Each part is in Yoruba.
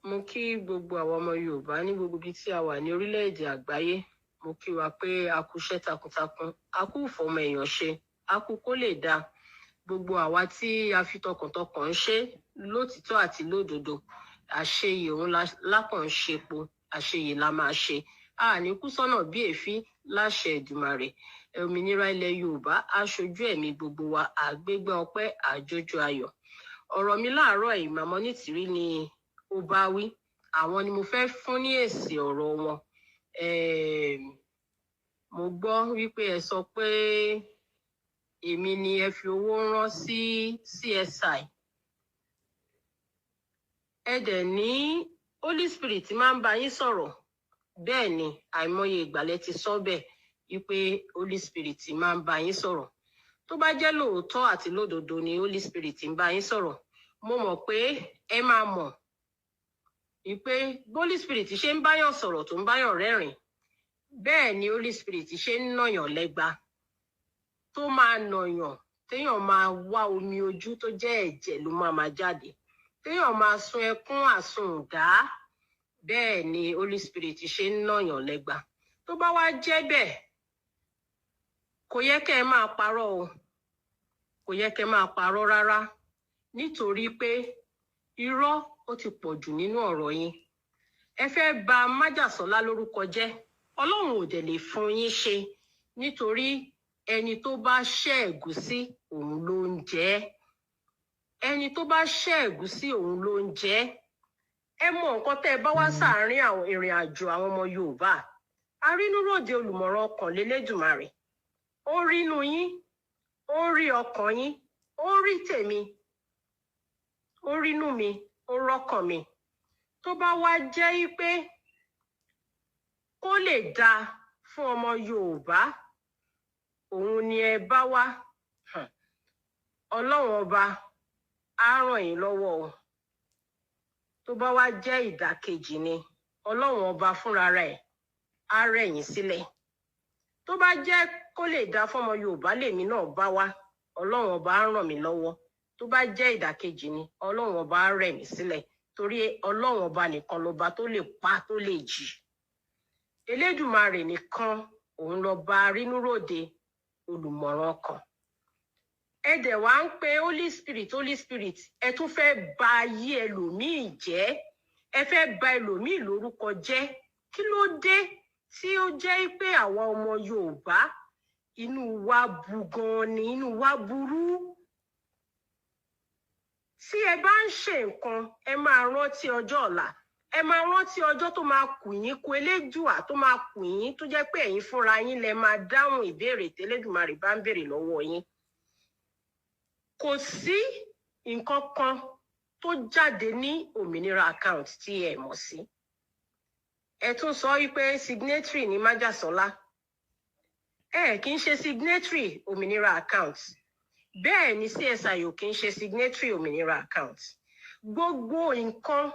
Mo kí gbogbo àwọn ọmọ Yorùbá ní gbogbo ibi tí a wà ní orílẹ̀-èdè àgbáyé. Mo kí wa pé a kú iṣẹ́ takuntakun, a kú ìfọmọ èèyàn ṣe, a kú kó lè dáa. Gbogbo àwa tí a fi tọkàntọkàn ń ṣe lótìtọ́ àti lódodo, àṣeyè òun lákàn ń ṣepo, àṣeyè la máa ṣe. A ní kú sọ́nà bí èéfín láṣẹ Èdùmàrè. Òmìnira ilẹ̀ Yorùbá á ṣojú ẹ̀mí gbogbo wa, àgbégbá ọpẹ́, àjójó ayọ̀. Ọ̀rọ̀ mi láàárọ̀ yìí, Màmá Onítìrí ni ó bá wí. Àwọn ni mo fẹ́ fún ní èsì ọ̀rọ̀ wọn. Mo gbọ́ wípé ẹ sọ pé èmi ni ẹ fi owó rán sí CSI. Ẹ dẹ̀ ní Holy Spirit máa ń bá yín sọ̀rọ̀. Bẹ́ẹ̀ ni, àìmọye ìgbàlẹ̀ ti sọ bẹ́ẹ̀ wípé Holy Spirit máa ń bá yín sọ̀rọ̀. Tó bá jẹ́ lóòótọ́ àti lódodo ni Holy Spirit ń bá yín sọ̀rọ̀, mo mọ̀ pé ẹ máa mọ̀ wípé Holy Spirit ṣe ń báyàn sọ̀rọ̀ tó ń báyàn rẹ́rìn, bẹ́ẹ̀ ni Holy Spirit ṣe ń nàyàn lẹ́gba, tó máa nàyàn téèyàn máa wá omi ojú tó jẹ́ ẹ̀jẹ̀ ló máa máa jáde, téèyàn máa sun ẹkún àsundà. Bẹ́ẹ̀ ni Holy Spirit ṣe ń nàyàn lẹ́gba. Tó bá wá jẹ́ bẹ́ẹ̀, kò yẹ kẹ́ ẹ máa parọ́ o, kò yẹ kẹ́ ẹ máa parọ́ rárá, nítorí pé irọ́ ó ti pọ̀ jù nínú ọ̀rọ̀ yín. Ẹ fẹ́ bà Májàsọ́lá lórúkọ jẹ́, Ọlọ́run ò dẹ̀ lè fún yín ṣe, nítorí ẹni tó bá ṣẹ́ ẹ̀gúsí òun ló ń jẹ ẹ́. Ẹni tó bá ṣẹ́ ẹ̀gúsí òun ló ń jẹ ẹ́. Ẹ mọ nǹkan tẹ́ ẹ bá wá sáàárín àwọn ìrìn àjò àwọn ọmọ Yorùbá. Arínúròde olùmọ̀ràn ọkàn lélẹ́dùmarè. Ó rínú yín, ó rí ọkàn yín, ó rí tèmi, ó rínú mi, ó rọ́kàn mi. Tó bá wá jẹ́ pé kó lè dáa fún ọmọ Yorùbá òun ni ẹ bá wá, Ọlọ́run ọba á ràn yín lọ́wọ́ o. Tó bá wá jẹ́ ìdàkejì ni, Ọlọ́run ọba fúnra rẹ̀ á rẹ̀ yín sílẹ̀. Tó bá jẹ́ kó lè dáa fún ọmọ Yorùbá lèmi náà bá wá, Ọlọ́run ọba á ràn mí lọ́wọ́. Tó bá jẹ́ ìdàkejì ni, Ọlọ́run ọba á rẹ̀ mí sílẹ̀, torí Ọlọ́run ọba nìkan lọba tó lè pa tó lè jì. Elédùmarè nìkan òun lọba rínúròde olùmọ̀ràn ọkàn. Ẹ dẹ̀ wá ń pe Holy Spirit, Holy Spirit, ẹ tún fẹ́ ba ayé ẹlòmíì jẹ́, ẹ fẹ́ ba ẹlòmíì lórúkọ jẹ́. Kí ló dé tí ó jẹ́ pé àwa ọmọ Yorùbá inú wa bu gan ni, inú wa burú? Tí ẹ bá ń ṣe nǹkan, ẹ máa rántí ọjọ́ ọ̀la, ẹ máa rántí ọjọ́ tó máa kù yín, kù Elédùà tó máa kù yín, tó jẹ́ pé ẹ̀yin fúnra yín lẹ máa dáhùn ìbéèrè tẹ́lẹ̀dùmarè bá ń béèrè lọ́wọ́ yín. Kò sí nǹkan kan tó jáde ní òmìnira account tí ẹ mọ̀ sí. Ẹ tún sọ wípé signatory ní Májàsọ́lá. Ẹ kì í ṣe signatory òmìnira account. Bẹ́ẹ̀ ni CSI ò kì í ṣe signatory òmìnira account. Gbogbo nǹkan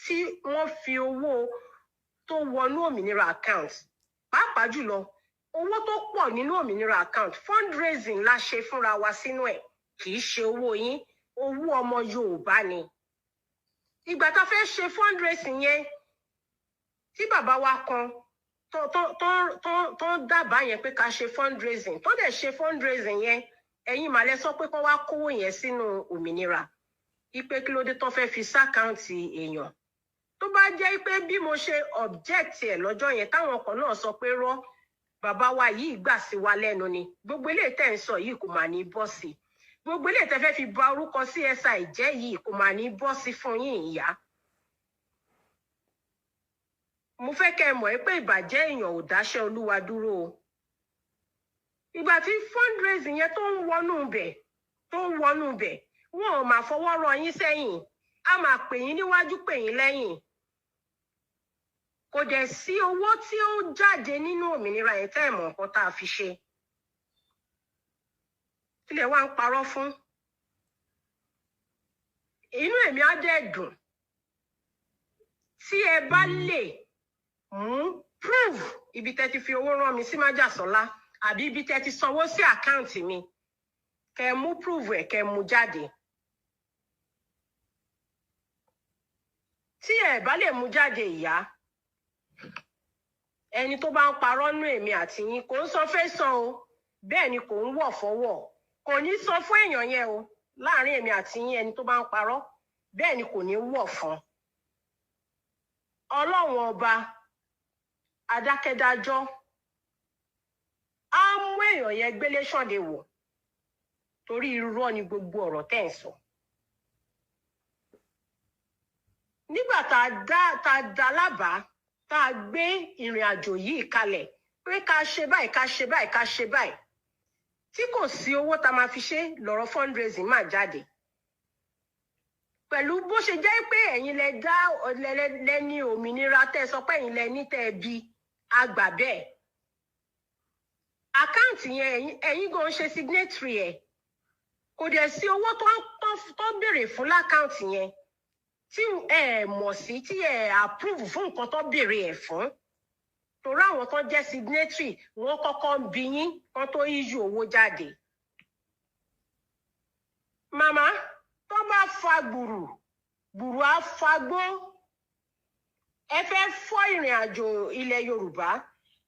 tí wọ́n fi owó tó wọnú òmìnira account, pàápàá jùlọ owó tó pọ̀ nínú òmìnira account, fundraising la ṣe fúnra wa sínú ẹ̀, kì í ṣe owó yín, owó ọmọ Yorùbá ni. Ìgbà tá a fẹ́ ṣe fundraising yẹn, tí bàbá wa kan tó tó tó tó tó dábàá yẹn pé ká ṣe fundraising, tó dẹ̀ ṣe fundraising yẹn, ẹ̀yin màlẹ́ sọ pé kán wá kówó yẹn sínú òmìnira, ipe kí ló dé tó fẹ́ fi s'account èèyàn. Tó bá jẹ́ pé bí mo ṣe object ẹ̀ lọ́jọ́ yẹn, táwọn kan náà sọ pé rọ́ bàbá wa yìí gbà sí wa lẹ́nu ni, gbogbo eléyìí tẹ́ ń sọ yìí kò mà ní bọ́ sí i. Gbogbo eléyìí tẹ́ fẹ́ fi ba orúkọ CSI jẹ́ yìí kò mà ní bọ́ sí fún yín ìyá. Mo fẹ́ kẹ́ ẹ mọ̀ pé ìbàjẹ́ èèyàn ò dáṣẹ́ Olúwa dúró o. Ìgbà tí fundraising yẹn tó ń wọnú bẹ̀, tó ń wọnú bẹ̀, wọn ò máa fọwọ́ rọ yín sẹ́yìn, a máa pè yín níwájú, pè yín lẹ́yìn. Kò dẹ̀ sí owó tí ó jáde nínú òmìnira yẹn tẹ́ ẹ̀ mọ̀ nǹkan tá a fi ṣe. Kílẹ̀ wá ń parọ́ fún? Inú èmi á dẹ̀ dùn tí ẹ bá lè mú proof ibi tẹ́ ti fi owó rán mi sí Májàsọ́lá, àbí ibi tẹ́ ti sanwó sí account mi, kẹ́ mú proof ẹ̀, kẹ́ mú jáde. Tí ẹ bá lè mú jáde, ìyá, ẹni tó bá ń parọ́ nú èmi àti yín, kò ń sọ fẹ́ sàn o, bẹ́ẹ̀ ni kò ń wọ̀ fọwọ́, kò ní sọ fún èèyàn yẹn o. Láàrin èmi àti yín, ẹni tó bá ń parọ́, bẹ́ẹ̀ ni kò ní wọ̀ fún Ọlọ́run Ọba adákẹ́dájọ́. Á mú èèyàn yẹn gbélé ṣànde wò, torí irọ́ ni gbogbo ọ̀rọ̀ tẹ́ ẹ̀ sọ. Nígbà tá a dá lábàá, tá a gbé ìrìn àjò yìí kalẹ̀ pé ká ṣe báyìí, ká ṣe báyìí, ká ṣe báyìí, tí kò sí owó tá a máa fi ṣe, lọ́rọ̀ fundraising máa jáde. Pẹ̀lú bó ṣe jẹ́ pé ẹ̀yin lẹ dá lẹ ní òmìnira, tẹ́ ẹ sọ pé ẹ̀yin lẹ ní, tẹ́ ẹ bí àgbà bẹ́ẹ̀, account yẹn, ẹ̀yin gan ṣe signatory ẹ̀, kò dẹ̀ sí owó tó ń béèrè fún l'account yẹn tí ẹ mọ̀ sí, tí ẹ approve fún nǹkan tó béèrè ẹ̀ fún, torí àwọn tó jẹ́ signatory, wọ́n kọ́kọ́ ń bi yín kán tó issue owó jáde. Màmá, tó bá fa gbùrù gbùrù, á fagbó. Ẹ fẹ́ fọ́ ìrìn àjò ilẹ̀ Yorùbá,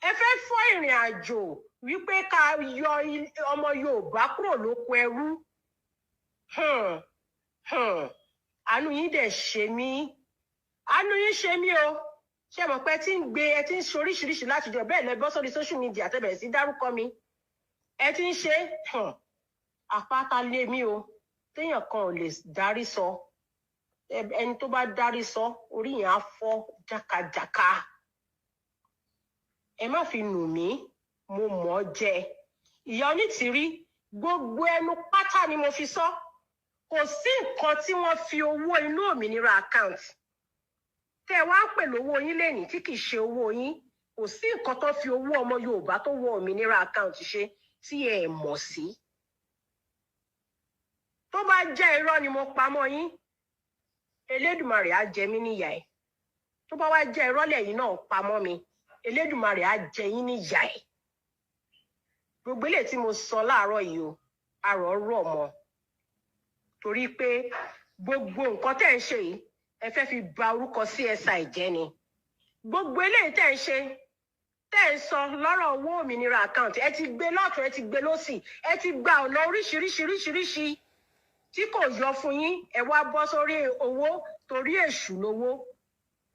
ẹ fẹ́ fọ́ ìrìn àjò wípé ká yọ ọmọ Yorùbá kúrò lóko ẹrú. Àánú yín dẹ̀ ṣe mí, àánú yín ṣe mí o. Ṣé mọ̀ pé ẹ ti ń gbé, ẹ ti ń ṣe oríṣiríṣi látijọ́ bẹ́ẹ̀ lẹ bọ́ sórí social media, tẹ́ sí dárúkọ mi, ẹ ti ń ṣe àpáta lé mi o, téèyàn kan ò lè dárí sọ. Ẹni tó bá dárí sọ, orí yẹn á fọ́ jákàjáká. Ẹ má fi nù mí, mo mọ̀ ọ́ jẹ. Ìyá Onítìrí, gbogbo ẹnu pátá ni mo fi sọ, kò sí nǹkan tí wọ́n fi owó inú òmìnira account tẹ́ ẹ wá ń pè lówó yín lẹ́nìí tí kì í ṣe owó yín. Kò sí nǹkan tó fi owó ọmọ Yorùbá tó wọ òmìnira account ṣe tí ẹ mọ̀ sí. Tó bá jẹ́ irọ́ ni mo pamọ́ yín, Elédùmarè á jẹ mí níyà ẹ̀. Tó bá wá jẹ́ irọ́ lẹ́yìn náà pamọ́ mi, Elédùmarè á jẹ yín níyà ẹ̀. Gbogbo eléyìí tí mo sọ láàárọ̀ yìí o, àrọ̀ rọ̀ mọ́, torí pé gbogbo nǹkan tẹ́ ń ṣe yìí, ẹ fẹ́ fi ba orúkọ CSI jẹ́ ni. Gbogbo eléyìí tẹ́ ń ṣe, tẹ́ ń sọ lọ́rọ̀ owó òmìnira account, ẹ ti gbé lọ́tún, ẹ ti gbé lọ́sì, ẹ ti gba ọ̀nà oríṣiríṣiríṣiríṣi tí kò yọ fún yín. Ẹ wá bọ́ sórí owó, torí èṣù lówó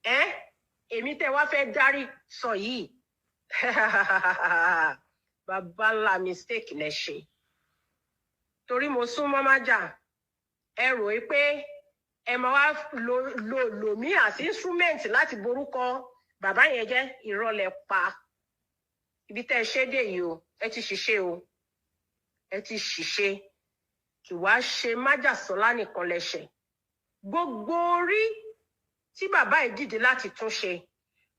ẹ. Èmi tẹ́ wá fẹ́ dárí sọ yìí, bàbá ńlá mistake lẹ ṣe, torí mo sún mọ́ májà. Ẹ rò ó pé ẹ máa wá lo mí as instrument láti borúkọ bàbá yẹn jẹ́. Irọ́ lẹ pa. Ibi tẹ́ ẹ ṣe dé yìí o, ẹ ti ṣiṣẹ́ o, ẹ ti ṣiṣẹ́. Kì wá ṣe májàsọ́lá nìkan lẹ́ṣẹ̀. Gbogbo orí tí bàbá yìí dìde láti tún ṣe,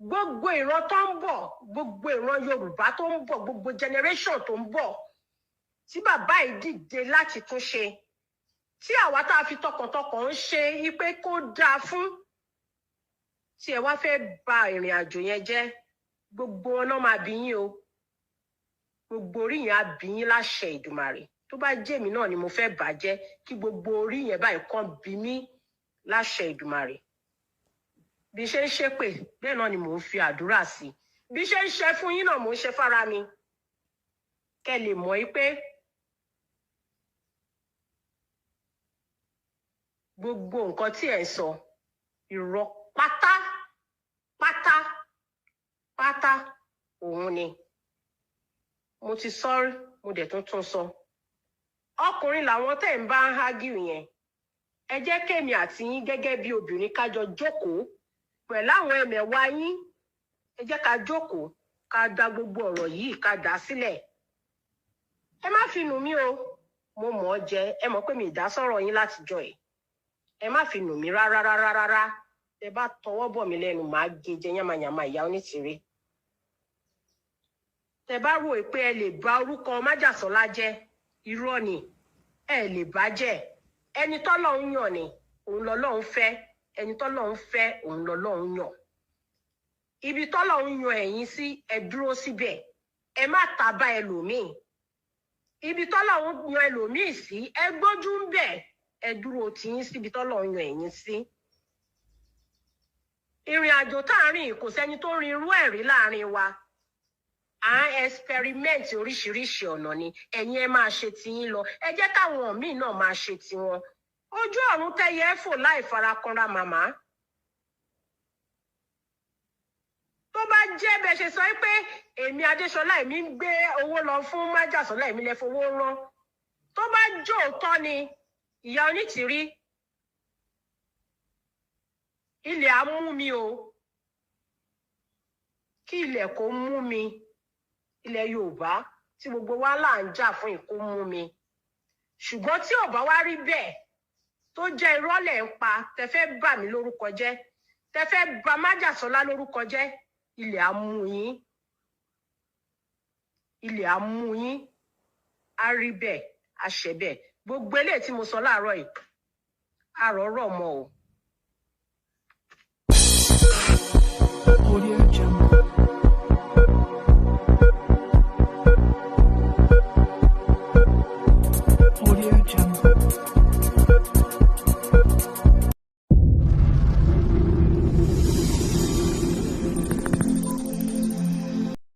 gbogbo ìran tó ń bọ̀, gbogbo ìran Yorùbá tó ń bọ̀, gbogbo generation tó ń bọ̀ tí bàbá yìí dìde láti tún ṣe, tí àwa tá a fi tọkàntọkàn ń ṣe ipe kó dáa fún, tí ẹ wá fẹ́ ba ìrìn àjò yẹn jẹ́, gbogbo wọn náà máa bí yín o. Gbogbo orí yẹn á bí yín láṣẹ Ìdùmarè. Tó bá jẹ́ èmi náà ni mo fẹ́ bàjẹ́, kí gbogbo orí yẹn báyìí kàn bí mí láṣẹ Ìdùmarè. Bí ṣe ń ṣépè, bẹ́ẹ̀ náà ni mò ń fi àdúrà sí. Bí ṣe ń ṣe fún yín náà, mò ń ṣe fára mi, kẹ́ lè mọ̀ yí pé gbogbo nǹkan tí ẹ̀ ń sọ, irọ́ pátá pátá pátá òun ni. Mo ti sọ rí, mo dẹ̀ tún tún sọ. Ọkùnrin làwọn tẹ̀ ń bá ń hágìw yẹn. Ẹ jẹ́ kémi àti yín gẹ́gẹ́ bí obìnrin ká jọ jókòó pẹ̀lú àwọn ẹmẹ̀wà yín. Ẹ jẹ́ ká jókòó, ká da gbogbo ọ̀rọ̀ yìí, ká dà á sílẹ̀. Ẹ má fi nù mí o, mo mọ̀ ọ́ jẹ. Ẹ mọ̀ pé mi ì dá sọ̀rọ̀ yín látijọ́ ẹ̀. Ẹ má fi nù mí rárá rárá rárá. Ẹ bá tọwọ́ bọ̀ mí lẹ́nu, màá gé jẹ yánmayànmá. Ìyá Onítìrí, tẹ bá rò pé ẹ lè bà orúkọ májàsọ́lá jẹ́, irọ́ ni. Ẹ lè bá jẹ́. Ẹni tọ́lọ́run yàn ni òun lọ́lọ́run fẹ́. Ẹni tọ́lọ́run fẹ́, òun lọ́lọ́run yàn. Ibi tọ́lọ́run yan ẹ̀yin sí, ẹ dúró síbẹ̀, ẹ má tàbá ẹlòmíì. Ibi tọ́lọ́run yan ẹlòmíì sí, ẹ gbójú ń bẹ̀, ẹ dúró tiyín síbi tọ́lọ́run yan ẹ̀yin sí. Ìrìn àjò tá à ń rìn, kò sẹ́ni tó rin irú ẹ̀ rí láàrin wa. À ń experiment oríṣiríṣi ọ̀nà ni. Ẹ̀yin ẹ máa ṣe tiyín lọ, ẹ jẹ́ káwọn míì náà máa ṣe tiwọn. Ojú ọ̀run tẹ́yẹ fò láì farakanra. Màmá, tó bá jẹ́ bẹ́ẹ̀ ṣe sọ pé èmi Adéṣọlá, èmi ń gbé owó lọ fún májàsọ́lá, èmi lẹ fowó rán, tó bá jó òótọ́ ni, ìyá Onítìrí, ilẹ̀ á mú mi o. Kí ilẹ̀ kó mú mi, ilẹ̀ Yorùbá tí gbogbo wa là ń jà fún ìkó mú mi. Ṣùgbọ́n tí ò bá wá rí bẹ́ẹ̀, tó jẹ́ irọ́ lẹ̀ ń pa, tẹ fẹ́ bà mí lórúkọ jẹ́, tẹ fẹ́ bà májàsọ́lá lórúkọ jẹ́, ilẹ̀ á mú yín, ilẹ̀ á mú yín. Á rí bẹ́ẹ̀, á ṣe bẹ́ẹ̀. Gbogbo eléyìí tí mo sọ láàárọ̀ yìí, àrọ̀ rọ̀ mọ́ o. Audio Jungle. Audio Jungle.